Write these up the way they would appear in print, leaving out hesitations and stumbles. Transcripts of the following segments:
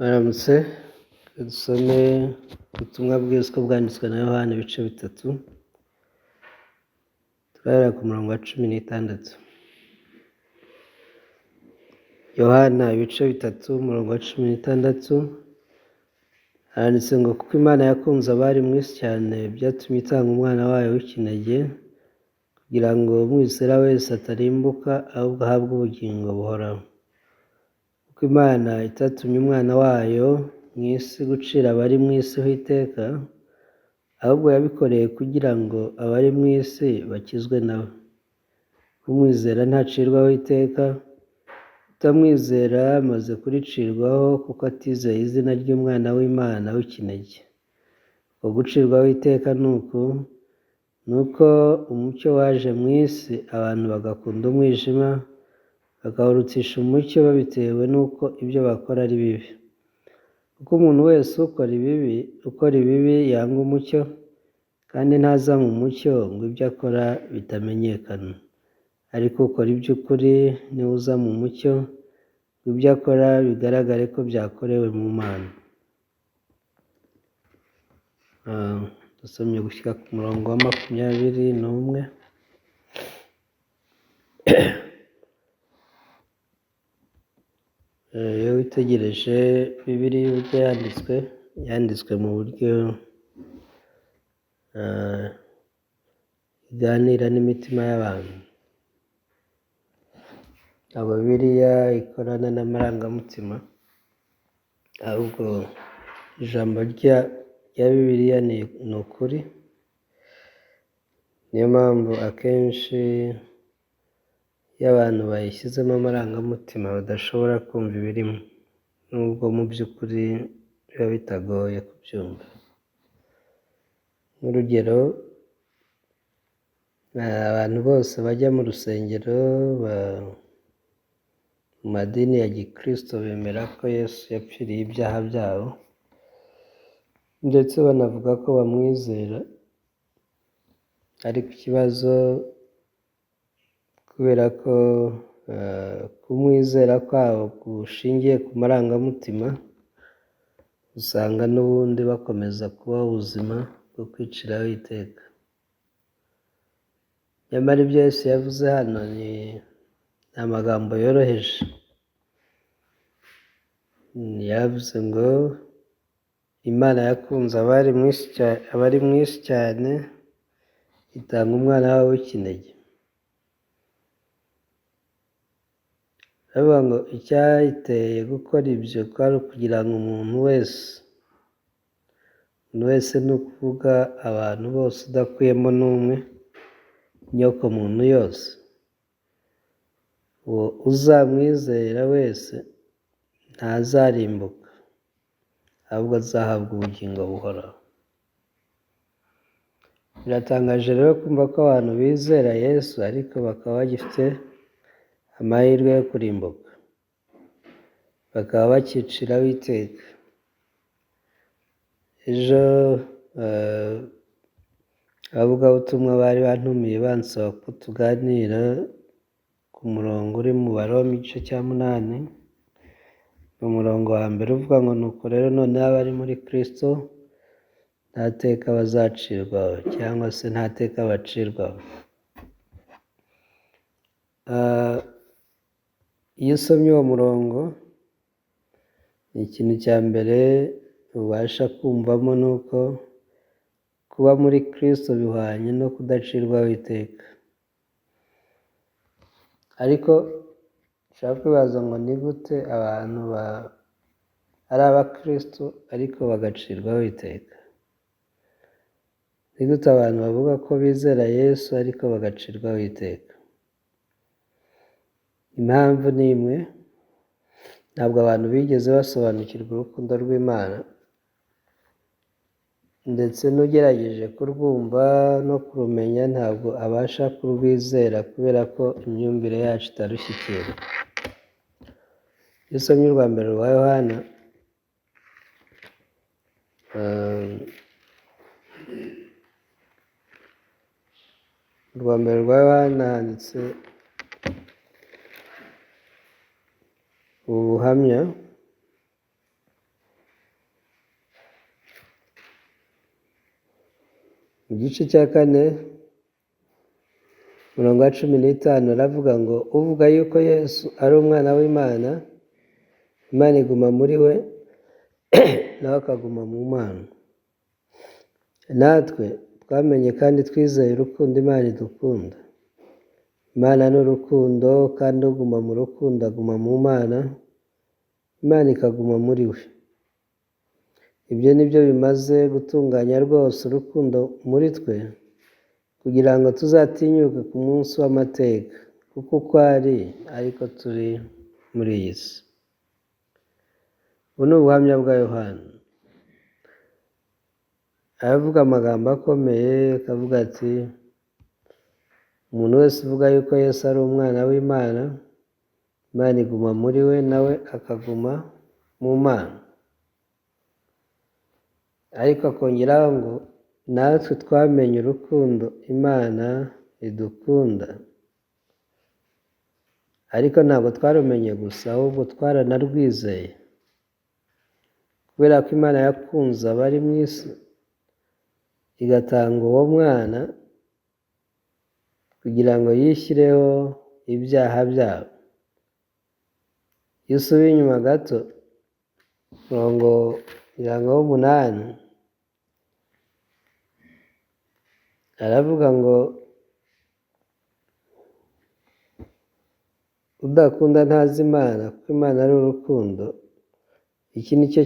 Baramutse, dusome ubutumwa bwiza uko bwanditswe na Yohana ibice 3, turahera ku murongo wa 16. Yohana ibice 3, umurongo wa 16, handitse ngo kuko Imana yakunze abari mu isi cyane, byatumye itanga umwana wayo w'ikinege, kugira ngo umwizera wese atarimbuka, ahubwo ahabwe ubugingo buhoraho. Kuko Imana itatumye umwana wayo mu isi gucira abari mu isi ho iteka, ahubwo yabikoreye kugira ngo abari mu isi bakizwe na we. Umwizera ntacirwaho iteka, utamwizera amaze kuricirwaho kuko atizeye izina ry'Umwana w'Imana w'ikinege. Uko gucirwaho iteka ni uku: ni uko umucyo waje mu isi, abantu bagakunda umwijima, bakawurutisha umucyo babitewe n'uko ibyo bakora ari bibi. Kuko umuntu wese ukora ibibi yanga umucyo, kandi ntaza mu mucyo ngo ibyo akora bitamenyekana. Ariko ukora iby'ukuri niwe uza mu mucyo, ngo ibyo akora bigaragare ko byakorewe mu Mana. Dusomye gushyika ku murongo wa 21. Iyo witegereje Bibiliya uburyo yanditswe, yanditswe mu buryo iganira n'imitima y'abantu. Ntabwo Bibiliya ikorana n'amarangamutima, ahubwo ijambo rya Bibiliya ni ukuri. Niyo mpamvu akenshi iyo abantu bayishyizemo amarangamutima badashobora kumva ibirimo, nubwo mu by'ukuri biba bitagoye kubyumva. Nk'urugero, abantu bose bajya mu rusengero, mu madini ya gikristo bemera ko Yesu yapfiriye ibyaha byabo, ndetse banavuga ko bamwizera, ariko ikibazo kubera ko kumwizera kwabo gushingiye ku marangamutima, usanga n'ubundi bakomeza kubaho ubuzima bwo kwiciraho iteka. Nyamara ibyo Yesu yavuze hano ni amagambo yoroheje. Yavuze ngo Imana yakunze abari mu isi cyane, itanga umwana wayo w'ikinege. Aravuga ngo icyayiteye gukora ibyo kwari ukugira ngo umuntu wese, ni ukuvuga abantu bose udakuyemo n'umwe, inyoko muntu yose, uwo uzamwizera wese ntazarimbuka, ahubwo azahabwa ubugingo buhoraho. Biratangaje rero kumva ko abantu bizera Yesu ariko bakaba bagifite amahirwe yo kurimbuka, bakaba bakiciraho iteka. Ejo abavugabutumwa bari bantumiye bansaba ko tuganira ku murongo uri mu Baroma igice cya 8, ni umurongo wa mbere uvuga ngo nuko rero noneho abari muri Kristo nta teka bazacirwaho, cyangwa se nta teka bacirwaho. Iyo usomye uwo murongo, ikintu cya mbere ubasha kumvamo ni uko kuba muri Kristo bihwanye no kudacirwaho iteka. Ariko ushobora kwibaza ngo ni gute abantu ari abakristo ariko bagacirwaho iteka? Ni gute abantu bavuga ko bizera Yesu ariko bagacirwaho iteka? Impamvu ni imwe: ntabwo abantu bigeze basobanukirwa urukundo rw'Imana, ndetse n'ugerageje kurwumva no kurumenya ntabwo abasha kurwizera kubera ko imyumvire yacu itarushyikira. Iyo usomye urwa mbere rwa Yohana, urwa mbere rwa Yohana handitse ubu buhamya. Mu gice cya 4 umurongo wa 15 aravuga ngo uvuga yuko Yesu ari umwana w'Imana, Imana iguma muri we nawe akaguma mu Mana. Natwe twamenye kandi twizeye urukundo Imana idukunda. Imana ni urukundo, kandi uguma mu rukundo aguma mu Mana, Imana ikaguma muri we. Ibyo ni byo bimaze gutunganya rwose urukundo muri twe, kugira ngo tuzatinyuke ku munsi w'amateka, kuko uko ari ariko turi muri iyi si. Ubu ni ubuhamya bwa Yohana. Aravuga amagambo akomeye, akavuga ati umuntu wese uvuga yuko Yesu ari umwana w'Imana, Imana iguma muri we nawe akaguma mu Mana. Ariko akongeraho ngo natwe twamenye urukundo Imana idukunda, ariko ntabwo twarumenye gusa, ahubwo twaranarwizeye, kubera ko Imana yakunze abari mu isi igatanga uwo mwana kugira ngo yishyireho ibyaha byabo. Iyo usubiye inyuma gato, umurongo 8 aravuga ngo udakunda ntazi Imana, kuko Imana ari urukundo. Iki ni cyo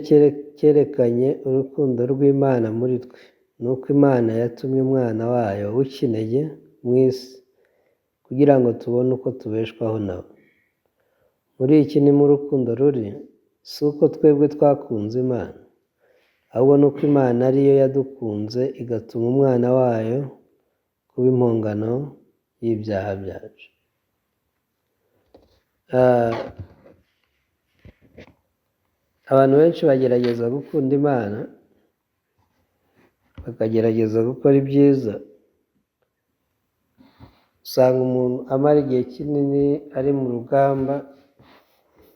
cyerekanye urukundo rw'Imana muri twe, ni uko Imana yatumye umwana wayo w'ikinege mu isi, kugira ngo tubone uko tubeshwaho nawe. Muri iki ni mo urukundo ruri, si uko twebwe twakunze Imana, ahubwo ni uko Imana ariyo yadukunze igatuma umwana wayo kuba impongano y'ibyaha byacu. Abantu benshi bagerageza gukunda Imana, bakagerageza gukora ibyiza. Usanga umuntu amara igihe kinini ari mu rugamba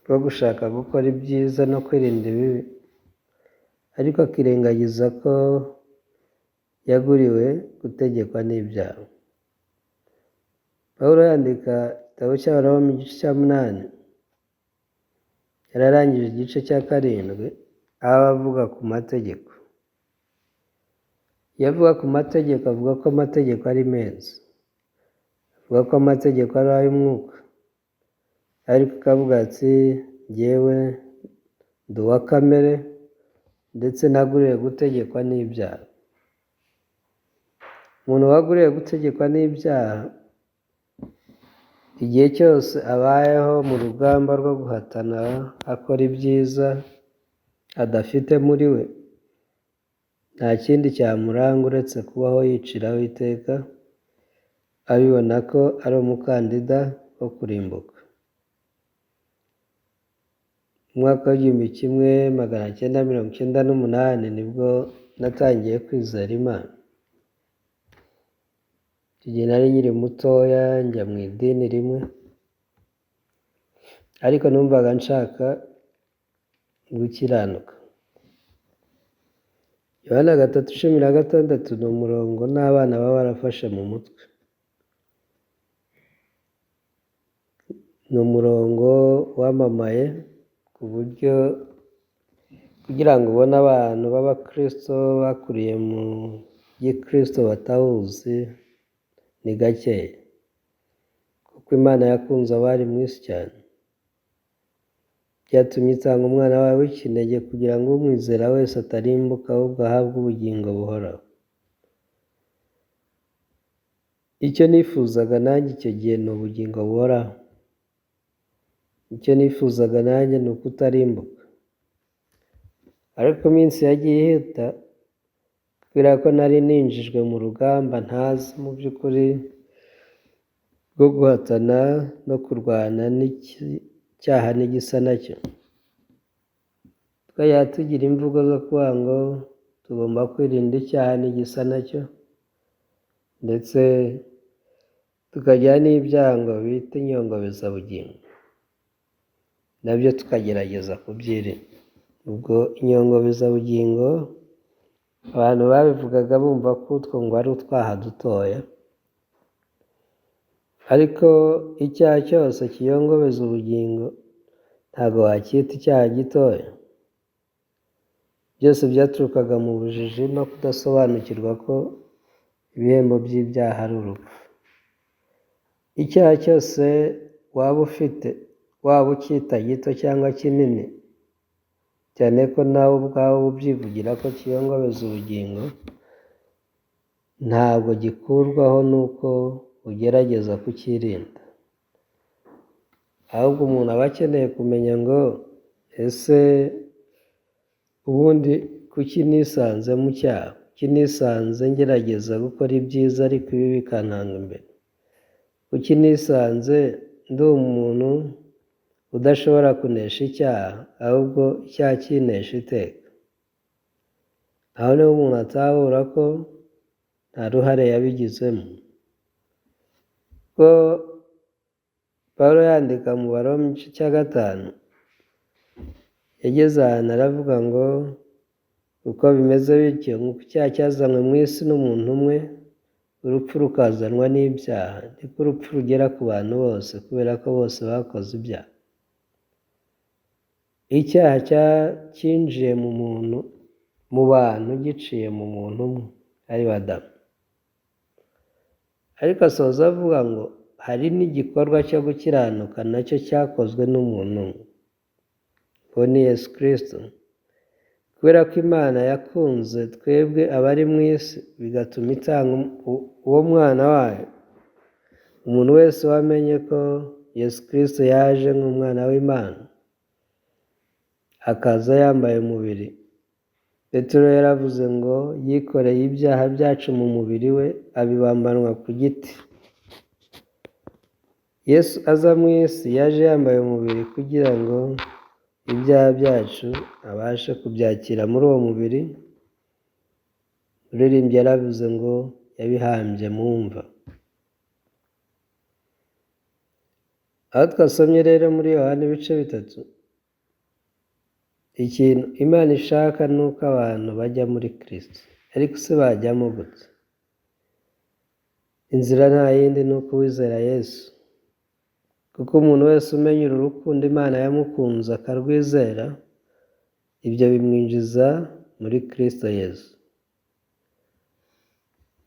rwo gushaka gukora ibyiza no kwirinda ibibi, ariko akirengagiza ko yaguriwe gutegekwa n'ibyaha. Pawulo yandika igitabo cy'Abaroma igice cya 8, yararangije igice cya 7, aho avuga ku mategeko. Iyo avuga ku mategeko, avuga ko amategeko ari meza, avuga ko amategeko ari ay'umwuka, ariko akavuga ati njyewe ndi uwa kamere, ndetse naguriwe gutegekwa n'ibyaha. Umuntu waguriwe gutegekwa n'ibyaha, igihe cyose abayeho mu rugamba rwo guhatana akora ibyiza adafite muri we, nta kindi cyamuranga uretse kubaho yiciraho iteka, abibona ko ari umukandida wo kurimbuka. Mu mwaka w'1998 nibwo natangiye kwizera Imana. Icyo gihe nari nkiri mutoya, njya mu idini rimwe, ariko numvaga nshaka gukiranuka. Yohana 3:16 ni umurongo n'abana baba barafashe mu mutwe. Ni umurongo wamamaye ku buryo kugira ngo ubone abantu b'abakristo bakuriye mu gikristo batawuzi ni gakeya, kuko Imana yakunze abari mu isi cyane, byatumye itanga umwana wayo w'ikinege kugira ngo umwizera wese atarimbuka, ahubwo ahabwe ubugingo buhoraho. Icyo nifuzaga nanjye icyo gihe ni ubugingo buhoraho. Icyo nifuzaga nanjye ni ukutarimbuka. Ariko iminsi yagiye ihita, kubera ko nari ninjijwe mu rugamba ntazi mu by'ukuri rwo guhatana no kurwana n'icyaha n'igisa nacyo. Twajyaga tugira imvugo zo kuvuga ngo tugomba kwirinda icyaha n'igisa nacyo, ndetse tukagira n'ibyago bita inyongobezabugingo, nabyo tukagerageza kubyirinda. Ubwo inyongobezabugingo Abantu babivugaga bumva ko utwo ngo ari utwaha dutoya, ariko icyaha cyose kiyongobeza ubugingo ntabwo wacyita icyaha gitoya. Byose byaturukaga mu bujiji no kudasobanukirwa ko ibihembo by'ibyaha ari urupfu. Icyaha cyose waba ufite, waba ucyita gito cyangwa kinini, cyane ko nawe ubwawe ubyivugira ko kiyongobeza ubugingo, ntabwo gikurwaho n'uko ugerageza kucyirinda. Ahubwo umuntu aba akeneye kumenya ngo ese ubundi kuki nisanze mu cyaha, kuki nisanze ngerageza gukora ibyiza ariko ibi bikantanga imbere, kuki nisanze ndi umuntu udashobora kunesha icyaha, ahubwo icyaha kinesha iteka. Aho niho umuntu atahura ko nta ruhare yabigizemo. Ko Pawulo yandika mu Baroma igice cya 5, yageze ahantu aravuga ngo uko bimeze bityo, nk'uko icyaha cyazanywe mu isi n'umuntu umwe, urupfu rukazanwa n'ibyaha, niko urupfu rugera ku bantu bose kubera ko bose bakoze ibyaha. Icyaha cyinjiye mu muntu, mu bantu giciye mu muntu umwe, ari we Adamu. Ariko asoza avuga ngo hari n'igikorwa cyo gukiranuka nacyo cyakozwe n'umuntu umwe, uwo ni Yesu Kristo. Kubera ko Imana yakunze twebwe abari mu isi, bigatuma itanga uwo mwana wayo. Umuntu wese wamenye ko Yesu Kristo yaje nk'umwana w'Imana, akaza yambaye umubiri. Petero yaravuze ngo yikoreye ibyaha byacu mu mubiri we, abibambanwa ku giti. Yesu aza mu isi yaje yambaye umubiri kugira ngo ibyaha byacu abashe kubyakira muri uwo mubiri. Umuririmbyi yaravuze ngo yabihambye mu mva. Aho twasomye rero muri Yohana ibice 3, ikintu Imana ishaka ni uko abantu bajya muri Kristo. Ariko se bajyamo gute? Inzira nta yindi ni uko wizera Yesu. Kuko umuntu wese umenya uru rukundo Imana yamukunze akarwizera, ibyo bimwinjiza muri Kristo Yesu.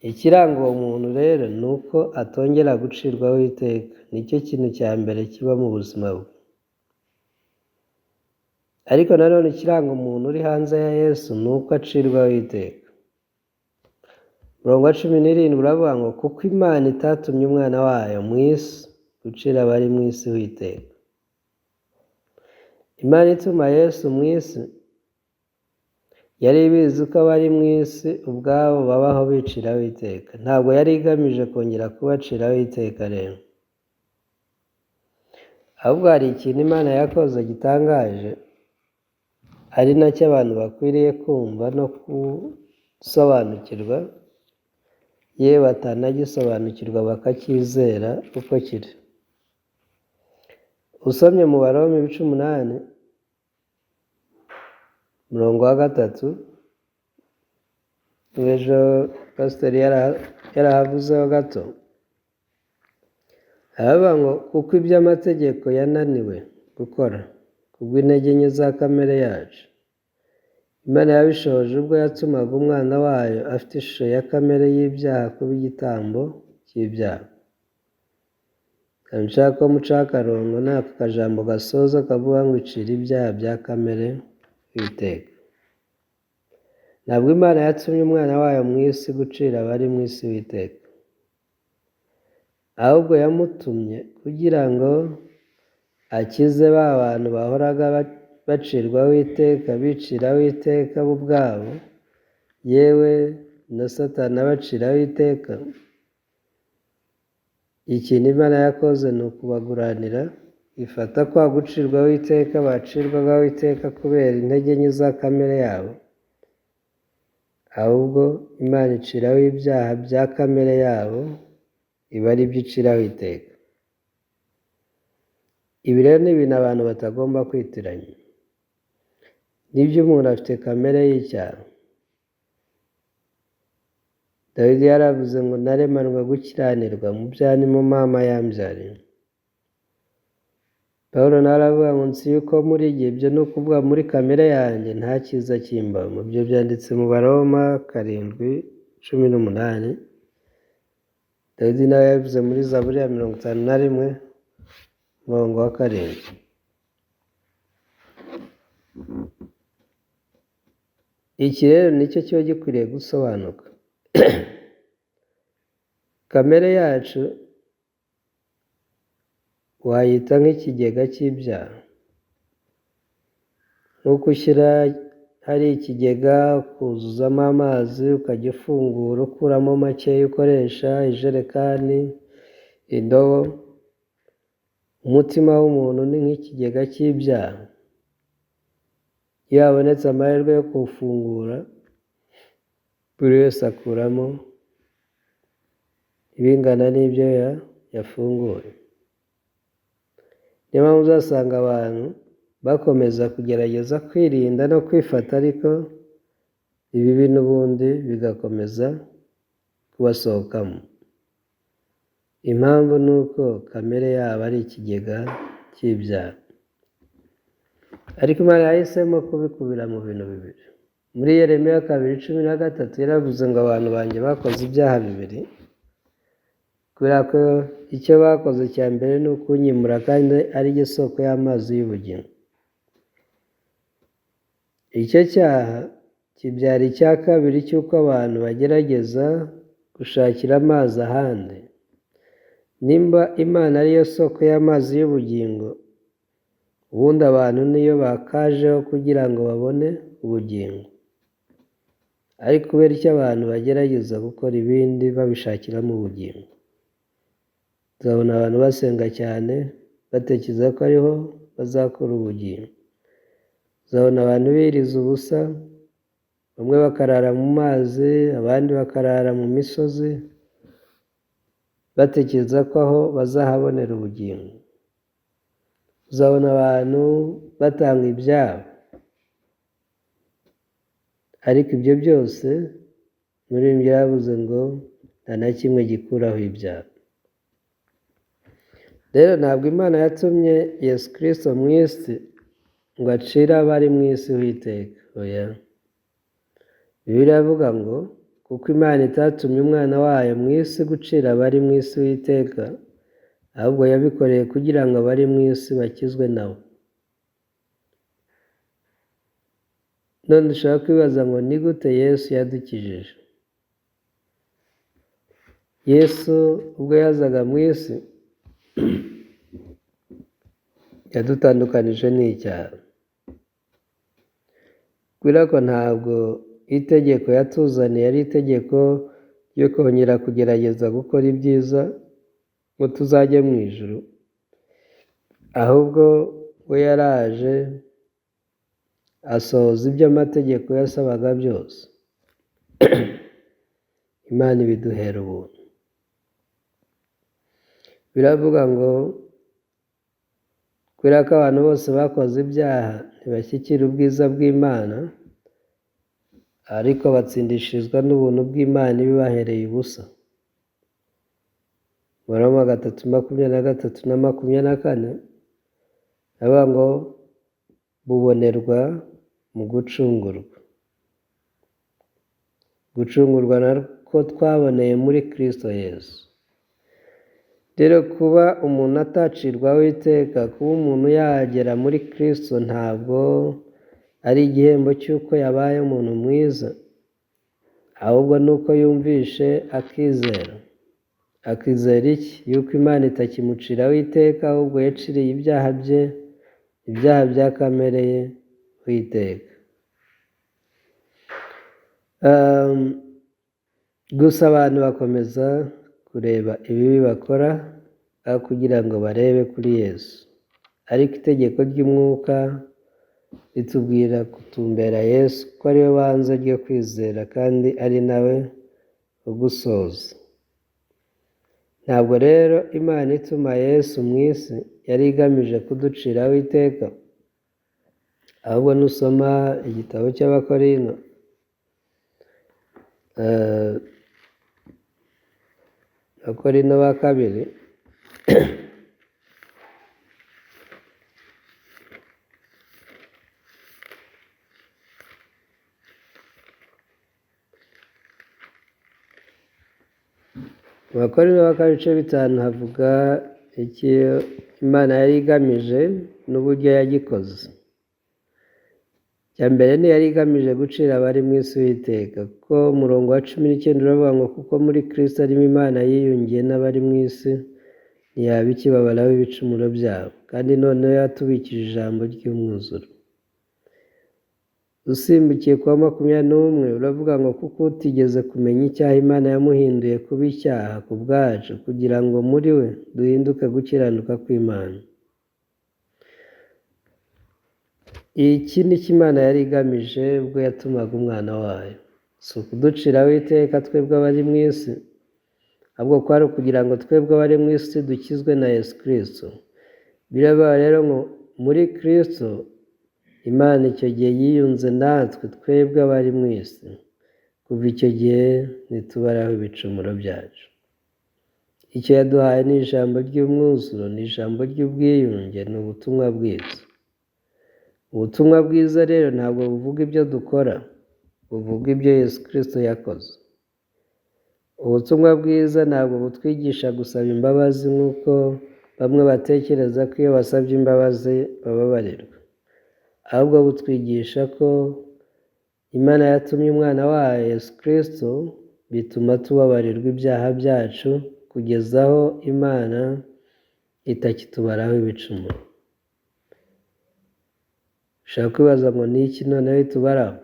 Ikiranga uwo muntu rero ni uko atongera gucirwaho iteka. Nicyo kintu cya mbere kiba mu buzima bwe. Ariko nanone ikiranga umuntu uri hanze ya Yesu ni uko acirwaho iteka. Umurongo wa 17 uravuga ngo kuko Imana itatumye umwana wayo mu isi gucira abari mu isi ho iteka. Imana ituma Yesu mu isi yari ibizi ko abari mu isi ubwabo babaho biciraho iteka. Ntabwo yari igamije kongera kubaciraho iteka rero. Ahubwo hari ikintu Imana yakoze gitangaje, ari nacyo abantu bakwiriye kumva no gusobanukirwa, yewe batanagisobanukirwa bakacyizera uko kiri. Usomye mu Baroma ibice 8, umurongo wa 3, ejo pasiteri yarahavuzeho gato, aravuga ngo kuko iby'amategeko yananiwe gukora kubw'intege nke za kamere yacu, Imana yabishoje ubwo yatumaga umwana wayo afite ishusho ya kamere y'ibyaha kuba igitambo cy'ibyaha. Nshaka ko muca akarongo n'aka kajambo gasoza kavuga ngo icira ibyaha bya kamere w'iteka. Ntabwo Imana yatumye umwana wayo mu isi gucira abari mu isi w'iteka, ahubwo yamutumye kugira ngo akize ba bantu bahoraga bacirwaho iteka, biciraho iteka bo ubwabo, yewe na Satani abaciraho iteka. Ikintu Imana yakoze ni ukubaguranira, ifata kwa gucirwaho iteka bacirwagaho iteka kubera intege nke za kamere yabo, ahubwo Imana iciraho ibyaha bya kamere yabo, iba ari byo iciraho iteka. Ibi rero ni ibintu abantu batagomba kwitiranya. Nibyo umuntu afite kamere y'icyaha, Dawidi yaravuze ngo naremanwe gukiranirwa, mu byaha nimo mama yambyariye. Pawulo nawe aravuga ngo nzi yuko muri jye, ibyo ni ukuvuga muri kamere yanjye, nta cyiza kimbamo. Ibyo byanditse mu Baroma 7:18. Dawidi nawe yabivuze muri Zaburi ya 51 umurongo wa 7. Iki rero nicyo kiba gikwiriye gusobanuka. Kamere yacu wayita nk'ikigega cy'ibyaha. Nk'uko ushyira hari ikigega ukuzuzamo amazi, ukajya ufungura ukuramo makeya ukoresha, ijerekani, indobo. Umutima w'umuntu ni nk'ikigega cy'ibyaha. Iyo habonetse amahirwe yo kuwufungura, buri wese akuramo ibingana n'ibyo yafunguye. Niyo mpamvu uzasanga abantu bakomeza kugerageza kwirinda no kwifata, ariko ibibi n'ubundi bigakomeza kubasohokamo. Impamvu ni uko kamere yabo ari ikigega cy'ibyaha. Ariko Imana yahisemo kubikubira mu bintu bibiri. Muri Yeremiya 2:13 yaravuze ngo abantu banjye bakoze ibyaha bibiri, kubera ko icyo bakoze cya mbere ni ukunyimura kandi ari yo soko y'amazi y'ubugingo. Icyo cyaha kibyara icya kabiri cy'uko abantu bagerageza gushakira amazi ahandi. Nimba Imana ariyo soko y'amazi y'ubugingo, ubundi abantu niyo bakajeho kugira ngo babone ubugingo. Ariko kubera icyo abantu bagerageza gukora ibindi babishakiramo ubugingo. Uzabona abantu basenga cyane batekereza ko ariho bazakura ubugingo. Uzabona abantu biriza ubusa, bamwe bakarara mu mazi, abandi bakarara mu misozi, batekereza ko aho bazahabonera ubugingo. Uzabona abantu batanga ibyabo, ariko ibyo byose muri ibyo yaravuze ngo nta na kimwe gikuraho ibyaha. Rero ntabwo Imana yatumye Yesu Kristo mu isi ngo acire abari mu isi iteka. Oya. Bibiliya iravuga ngo kuko Imana itatumye umwana wayo mu isi gucira abari mu isi iteka, ahubwo yabikoreye kugira ngo abari mu isi bakizwe nawe. None ushobora kwibaza ngo ni gute Yesu yadukijije? Yesu ubwo yazaga mu isi yadutandukanije n'icyaha. Kubera ko ntabwo itegeko yatuzaniye ari itegeko ryo kongera kugerageza gukora ibyiza ngo tuzajye mu ijuru, ahubwo we yaraje asohoza ibyo amategeko yasabaga byose. Imana ibiduhera ubuntu. Biravuga ngo kubera ko abantu bose bakoze ibyaha ntibashyikira ubwiza bw'Imana, ariko batsindishirizwa n'ubuntu bw'Imana ibibahereye ubusa. Baroma 3:23 na 24 avuga ngo bubonerwa mu gucungurwa. Gucungurwa nako twaboneye muri Kristo Yesu. Rero kuba umuntu atacirwaho iteka, kuba umuntu yagera muri Kristo ntabwo ari igihembo cy'uko yabaye umuntu mwiza, ahubwo ni uko yumvishe akizera. Akizera iki? Yuko Imana itakimuciraho iteka, ahubwo yaciriye ibyaha bye, ibyaha bya kamere ye iteka. Gusa abantu bakomeza kureba ibibi bakora aho kugira ngo barebe kuri Yesu. Ariko itegeko ry'umwuka ritubwira kutumbera Yesu ko ariwe banze ryo kwizera kandi ari nawe ugusoza. Ntabwo rero Imana ituma Yesu mu isi yari igamije kuduciraho iteka, ahubwo nusoma igitabo cy'Abakorinto Abakorinto ba kabiri Mu Bakorinto ba kabiri ibice 5 havuga icyo Imana yari igamije n'uburyo yagikoze. Icya mbere ntiyari igamije gucira abari mu isi Uwiteka, kuko umurongo wa 19 uravuga ngo kuko muri Kristo arimo Imana yiyungiye n'abari mu isi, ntiyaba ikibabaraho ibicumuro byabo, kandi noneho yatubikije ijambo ry'umwuzuro. Usimbukiye kuwa 21 uravuga ngo kuko utigeze kumenya icyaha Imana yamuhinduye kuba icyaha ku bwacu, kugira ngo muri we duhinduke gukiranuka kw'Imana. Iki ni cyo Imana yari igamije ubwo yatumaga umwana wayo, si ukuduciraho iteka twebwe abari mu isi, ahubwo kwari ukugira ngo twebwe abari mu isi dukizwe na Yesu Kristo. Birabaye rero ngo muri Kristo Imana icyo gihe yiyunze natwe twebwe abari mu isi. Kuva icyo gihe ntitubaraho ibicumuro byacu. Icyo yaduhaye ni ijambo ry'umwuzuro, ni ijambo ry'ubwiyunge, ni ubutumwa bwiza. Ubutumwa bwiza rero ntabwo buvuga ibyo dukora, buvuga ibyo Yesu Kristo yakoze. Ubutumwa bwiza ntabwo butwigisha gusaba imbabazi nk'uko bamwe batekereza ko iyo basabye imbabazi bababarirwa, ahubwo butwigisha ko Imana yatumye umwana wayo Yesu Kristo, bituma tubabarirwa ibyaha byacu kugeza aho Imana itakitubaraho ibicumuro. Ushobora kwibaza ngo ni iki noneho itubaraho?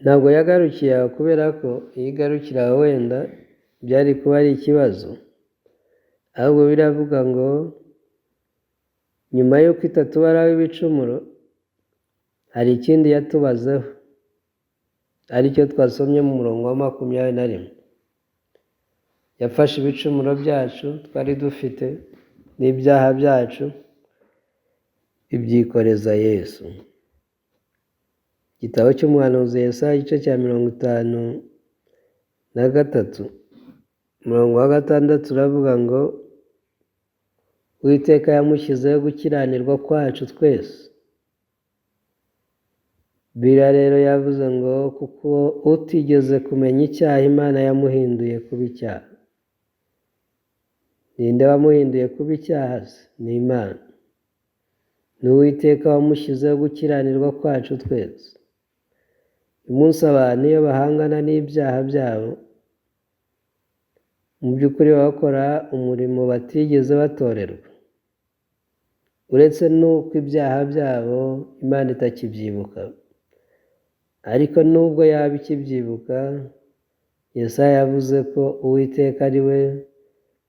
Ntabwo yagarukiye aho, kubera ko iyo igarukira aho wenda byari kuba ari ikibazo, ahubwo biravuga ngo nyuma y'uko itatubaraho ibicumuro, hari ikindi yatubazeho, aricyo twasomye mu murongo wa 21. Yafashe ibicumuro byacu twari dufite n'ibyaha byacu, ibyikoreza Yesu. Igitabo cy'umuhanuzi Yesaya igice cya 53 umurongo wa 6 uravuga ngo Uwiteka yamushyizeho gukiranirwa kwacu twese. Bibiliya rero yavuze ngo kuko utigeze kumenya icyaha Imana yamuhinduye kuba icyaha. Ninde wamuhinduye kuba icyaha se? Ni Imana. Ni Uwiteka wamushyizeho gukiranirwa kwacu twese. Uyu munsi abantu iyo bahangana n'ibyaha byabo, mu by'ukuri bakora umurimo batigeze batorerwa, uretse n'uko ibyaha byabo Imana itakibyibuka. Ariko nubwo yaba ikibyibuka, Yesaya yavuze ko Uwiteka ari we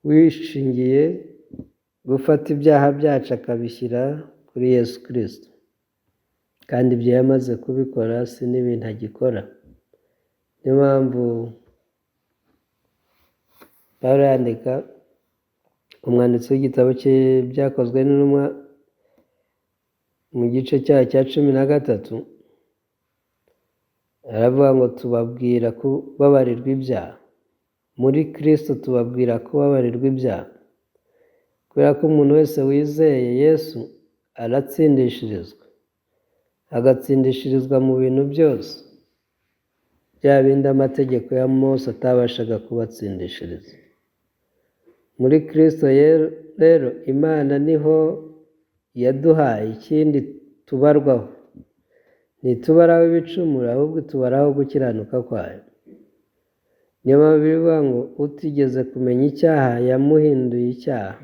wishingiye gufata ibyaha byacu akabishyira kuri Yesu Kristo, kandi ibyo yamaze kubikora, si n'ibintu agikora. Niyo mpamvu Pawulo yandika, umwanditsi w'igitabo cye Byakozwe n'Intumwa mu gice cyayo cya 13, aravuga ngo tubabwira kubabarirwa ibyaha. Muri Kristo tubabwira kubabarirwa ibyaha, kubera ko umuntu wese wizeye Yesu aratsindishirizwa, agatsindishirizwa mu bintu byose, bya bindi amategeko ya Mose atabashaga kubatsindishiriza. Muri Kristo rero Imana niho yaduhaye ikindi tubarwaho, ntitubaraho ibicumuro, ahubwo tubaraho gukiranuka kwayo. Niyo mpamvu bivuga ngo utigeze kumenya icyaha yamuhinduye icyaha,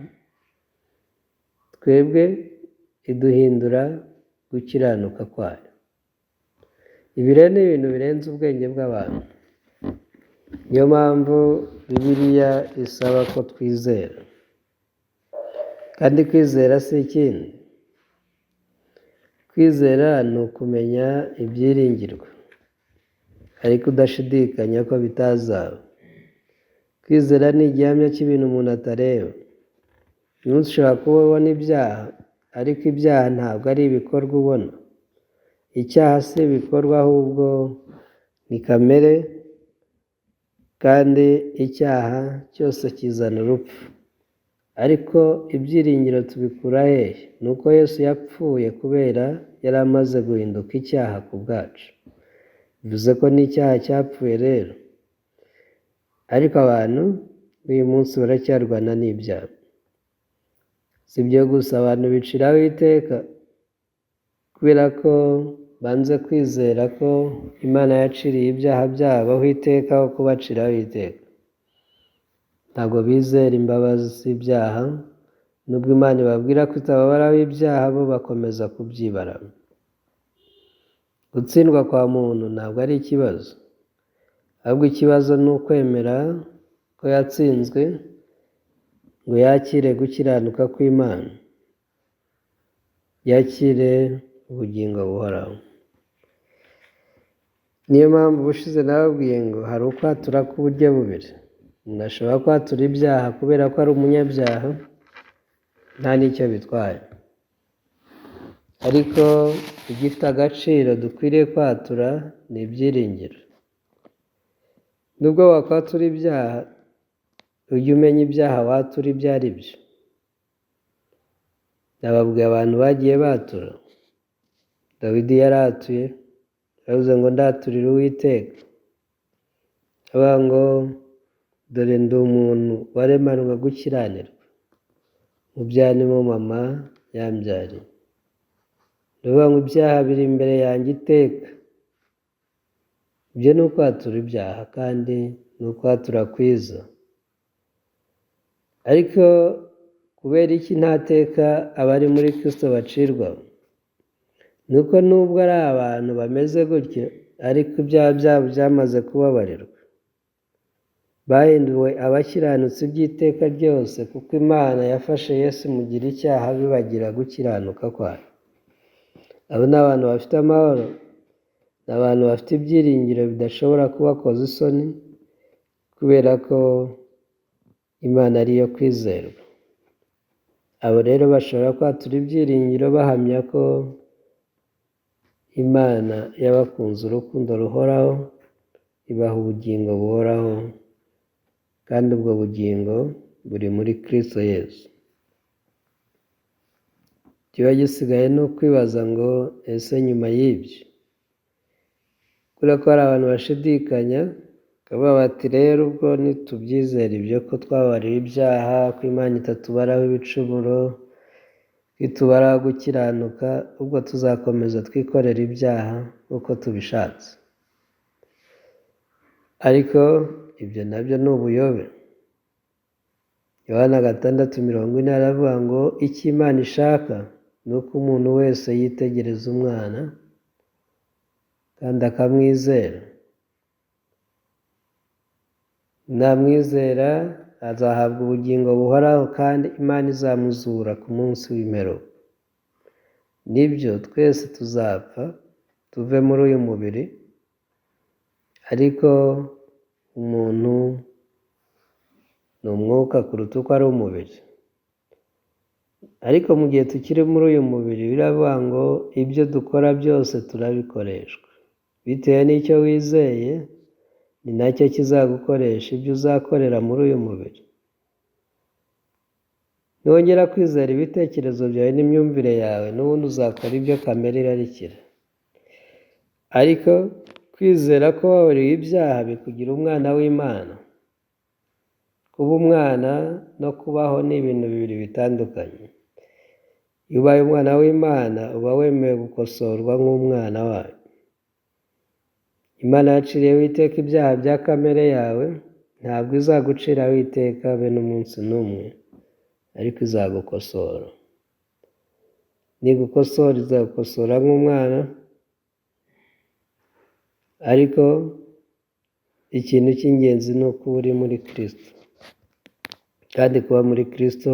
twebwe iduhindura gukiranuka kwayo. Ibi rero ni ibintu birenze ubwenge bw'abantu. Niyo mpamvu Bibiliya isaba ko twizera, kandi kwizera si ikindi. Kwizera ni ukumenya ibyiringirwa ariko udashidikanya ko bitazaba. Kwizera ni igihamya cy'ibintu umuntu atareba. Uyu munsi ushobora kuba ubona ibyaha, ariko ibyaha ntabwo ari ibikorwa ubona. Icyaha si ibikorwa, ahubwo ni kamere Kandi icyaha cyose kizana urupfu. Ariko ibyiringiro tubikura hehe? Ni uko Yesu yapfuye kubera yari amaze guhinduka icyaha ku bwacu. Bivuze ko n'icyaha cyapfuye rero. Ariko abantu b'uyu munsi baracyarwana n'ibyaha. Si ibyo gusa, abantu biciraho iteka kubera ko banze kwizera ko Imana yaciriye ibyaha byabo aho iteka aho kubaciraho iteka. Ntabwo bizera imbabazi z'ibyaha, nubwo Imana ibabwira ko itababaraho ibyaha, bo bakomeza kubyibara. Gutsindwa kwa muntu ntabwo ari ikibazo, ahubwo ikibazo ni ukwemera ko yatsinzwe ngo yakire gukiranuka kw'Imana, yakire ubugingo buhoraho. Niyo mpamvu ubushize nababwiye ngo hari ukwatura k'uburyo bubiri. Umuntu ashobora kwatura ibyaha kubera ko ari umunyabyaha, nta n'icyo bitwaye. Ariko igifite agaciro dukwiriye kwatura ni ibyiringiro. Nubwo wakwatura ibyaha, ujye umenya ibyaha watura ibyo ari byo. Nababwiye abantu bagiye batura. Dawidi yaratuye, yaravuze ngo ndaturira Uwiteka. Avuga ngo dore ndi umuntu waremanwe gukiranirwa, mu byaha nimo mama yambyariye. Ndavuga ngo ibyaha biri imbere yanjye iteka. Ibyo ni ukwatura ibyaha kandi ni ukwatura kwiza. Ariko kubera iki nta teka abari muri Kristo bacirwa? Ni uko nubwo ari abantu bameze gutyo, ariko ibyaha byabo byamaze kubabarirwa. Bahinduwe abakiranutsi by'iteka ryose, kuko Imana yafashe Yesu imugira icyaha bibagira gukiranuka kwayo. Abo ni abantu bafite amahoro, ni abantu bafite ibyiringiro bidashobora kubakoza isoni, kubera ko Imana ari iyo kwizerwa. Abo rero bashobora kwatura ibyiringiro bahamya ko Imana yabakunze urukundo ruhoraho, ibaha ubugingo buhoraho, kandi ubwo bugingo buri muri Kristo Yesu. Ikiba gisigaye ni ukwibaza ngo ese nyuma y'ibyo? Kubera ko hari abantu bashidikanya, bakavuga bati rero ubwo nitubyizera ibyo ko twabariwe ibyaha, ko Imana itatubaraho ibicumuro, ko itubaraho gukiranuka, ubwo tuzakomeza twikorera ibyaha uko tubishatse. Ariko ibyo nabyo ni ubuyobe. Yohana 6:40 aravuga ngo icyo Imana ishaka ni uko umuntu wese yitegereza umwana kandi akamwizera. Namwizera azahabwa ubugingo buhoraho kandi Imana izamuzura ku munsi w'imperuka. Nibyo, twese tuzapfa tuve muri uyu mubiri, ariko umuntu ni umwuka kuruta uko ari umubiri. Ariko mu gihe tukiri muri uyu mubiri, biravuga ngo ibyo dukora byose turabikoreshwa. Bitewe n'icyo wizeye, ni nacyo kizagukoresha ibyo uzakorera muri uyu mubiri. Niwongera kwizera ibitekerezo byawe n'imyumvire yawe, n'ubundi uzakora ibyo kamere irarikira. Ariko kwizera ko wababariwe ibyaha bikugira umwana w'Imana. Kuba umwana no kubaho ni ibintu bibiri bitandukanye. Iyo ubaye umwana w'Imana, uba wemewe gukosorwa nk'umwana wayo. Imana yaciriyeho iteka ibyaha bya kamere yawe, ntabwo izaguciraho iteka be n'umunsi n'umwe, ariko izagukosora. Nigukosora izagukosora nk'umwana, ariko ikintu cy'ingenzi ni uko uba uri muri Kristo. Kandi kuba muri Kristo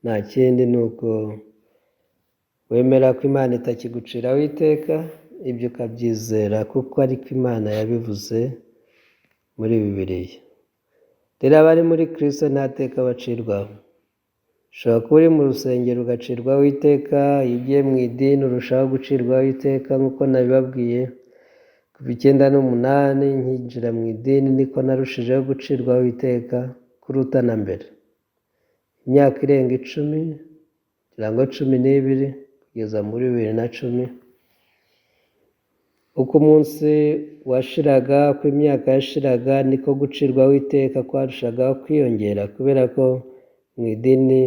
nta kindi ni uko wemera ko Imana itakiguciraho iteka, ibyo ukabyizera kuko ariko Imana yabivuze muri Bibiliya. Rero abari muri Kristo nta teka bacirwaho. Ushobora kuba uri mu rusengero ugacirwaho iteka, iyo ugiye mu idini urushaho gucirwaho iteka nk'uko nabibabwiye. Kuva 98 nkinjira mu idini niko narushijeho gucirwaho iteka kuruta na mbere. Imyaka irenga 10, ngira ngo 12, kugeza muri 2010. Uko umunsi washiraga, uko imyaka yashiraga, niko gucirwaho iteka kwarushagaho kwiyongera, kubera ko mu idini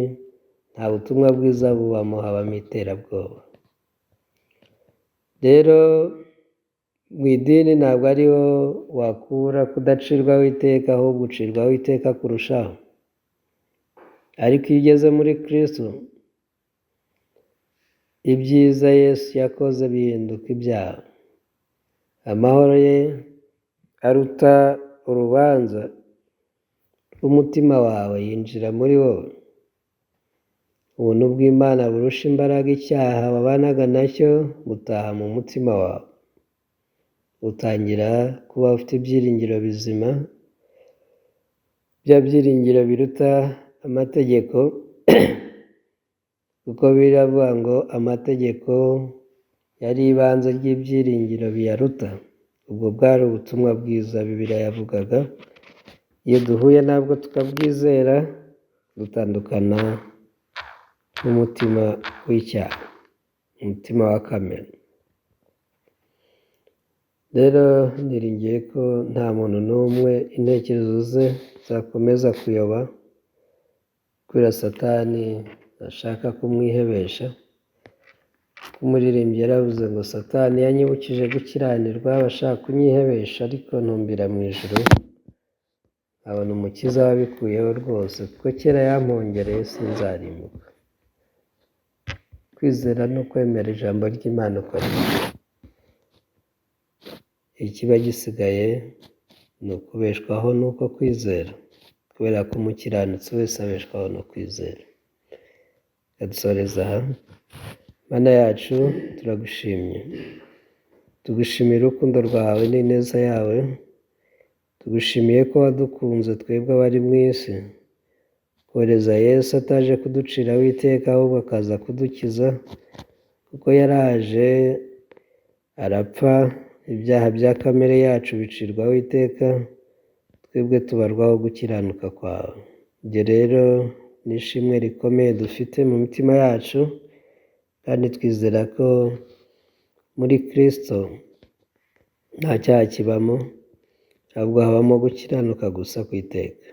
nta butumwa bwiza bubamo, habamo iterabwoba. Rero mu idini ntabwo ariho wakura kudacirwaho iteka, ahubwo ucirwaho iteka kurushaho. Ariko iyo ugeze muri Kristo, ibyiza Yesu yakoze bihinduka ibyaha. Amahoro ye aruta urubanza rw'umutima wawe, yinjira muri wowe. Ubuntu bw'Imana burusha imbaraga icyaha wabanaga nacyo, butaha mu mutima wawe. Utangira kuba ufite ibyiringiro bizima, bya byiringiro biruta amategeko, kuko biravuga ngo amategeko yari ibanze ry'ibyiringiro biyaruta. Ubwo bwari ubutumwa bwiza Bibiliya yavugaga. Iyo duhuye nabwo tukabwizera, dutandukana n'umutima w'icyaha, umutima wa kamere. Rero niringiye ko nta muntu n'umwe intekerezo ze zakomeza kuyoba, kubera Satani ashaka kumwihebesha. Umuririmbyi yaravuze ngo Satani yanyibukije gukiranirwa, abashaka kunyihebesha, ariko ntumbira mu ijuru, nkabona umukiza wabikuyeho rwose, kuko kera yampongereye sinzarimbuka. Kwizera no kwemera ijambo ry'Imana uko riri. Ikiba gisigaye ni ukubeshwaho n'uko kwizera, kubera ko umukiranutsi wese abeshwaho no kwizera. Reka aha. Mana yacu, turagushimye, tugushimira urukundo rwawe n'ineza yawe, tugushimiye ko wadukunze twebwe abari mu isi, kohereza Yesu ataje kuduciraho iteka, ahubwo akaza kudukiza, kuko yaraje arapfa, ibyaha bya kamere yacu bicirwaho iteka, twebwe tubarwaho gukiranuka kwawe. Ibyo rero ni ishimwe rikomeye dufite mu mitima yacu, kandi twizera ko muri Kristo nta cyaha kibamo, ahubwo habamo gukiranuka gusa ku iteka.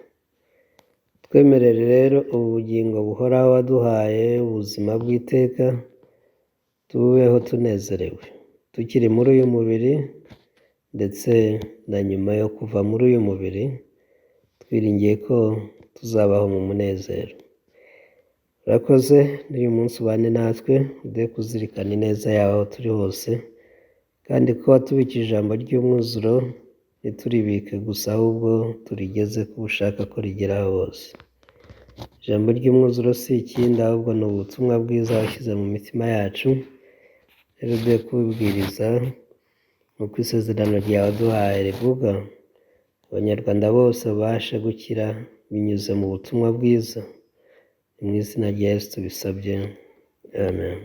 Twemerere rero ubu bugingo buhoraho waduhaye, ubuzima bw'iteka, tububeho tunezerewe, tukiri muri uyu mubiri ndetse na nyuma yo kuva muri uyu mubiri, twiringiye ko tuzabaho mu munezero. Urakoze, n'uyu munsi ubane natwe, uduhe kuzirikana ineza yawe aho turi hose, kandi ko watubikije ijambo ry'umwuzuro, ntituribike gusa, ahubwo turigeze ku ushaka ko rigera hose. Ijambo ry'umwuzuro si ikindi, ahubwo ni ubutumwa bwiza washyize mu mitima yacu, rero uduhe kubibwiriza nk'uko isezerano ryawe waduhaye rivuga, Abanyarwanda bose babashe gukira binyuze mu butumwa bwiza. Ni mu izina rya Yesu tubisabye, amen.